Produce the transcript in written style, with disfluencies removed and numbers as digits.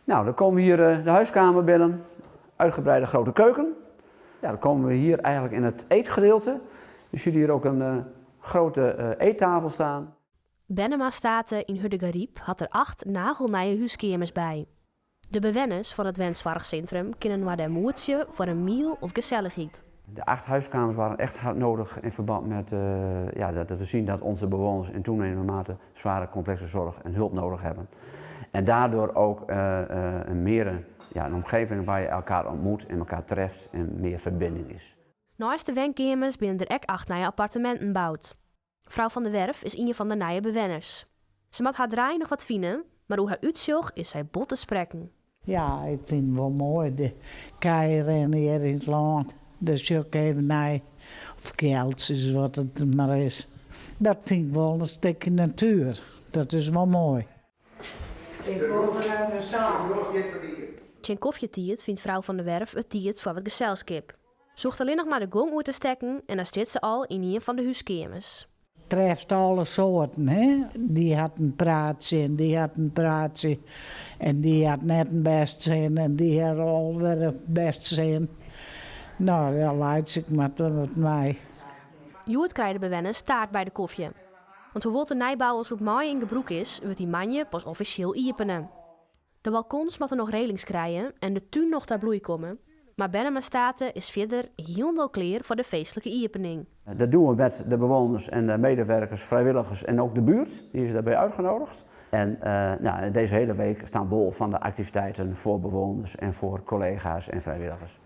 Nou, dan komen we hier eh, de huiskamer binnen. Uitgebreide grote keuken. Ja, dan komen we hier eigenlijk in het eetgedeelte. Je ziet hier ook een eh, grote eh, eettafel staan. Bennema State yn Hurdegaryp hat der acht nagelnije húskeamers by. De bewenners fan it wensoarchsintrum kinne inoar dêr moetsje foar in miel of gesellichheid. De acht huiskamers waren echt hard nodig in verband met ja, dat we zien dat onze bewoners in toenemende mate zware complexe zorg en hulp nodig hebben. En daardoor ook een meer, ja, een omgeving waar je elkaar ontmoet en elkaar treft en meer verbinding is. Neist de wenkeamers binne der ek acht nije apparteminten boud. Frou Van der Werf is ien fan de nije bewenners. Se moat har draai noch wat fine, mar oer har útsjoch is sy bot te sprekken. Ja, ik fyn it wol moai. De kij rinne hjir yn it lân. Dêr sjoch ik even nei. Of kealtsjes, wat it mar is. Dat fyn ik wol in stikje natuer. Dat is wol moai. Ik wol der nei de saal. Tsjin kofjetiid fynt frou Van der Werf it tiid foar wat geselskip. Se hoecht allinnich mar de gong oer te stekken en dan stiet se al yn ien fan de húskeamers. Trefst alle soarten, hè. Dy hat in praatsje en dy hat in praatsje en dy hat net in bêst sin en dy hat alwer in bêst sin. No, dêr laitsje ik mar wat mei. Hjoed krije de bewenners taart by de kofje. Want hoewol't de nijbou al sûnt maaie yn gebrûk is, wurdt dy moandei pas offisjeel iepene. De balkons moatte noch relings krije en de tún noch ta bloei komme, mar Bennema State is fierder hielendal klear foar de feestlike iepening. Dat doen we met de bewoners en de medewerkers, vrijwilligers en ook de buurt, die is daarbij uitgenodigd. En nou, deze hele week staan bol van de activiteiten voor bewoners en voor collega's en vrijwilligers.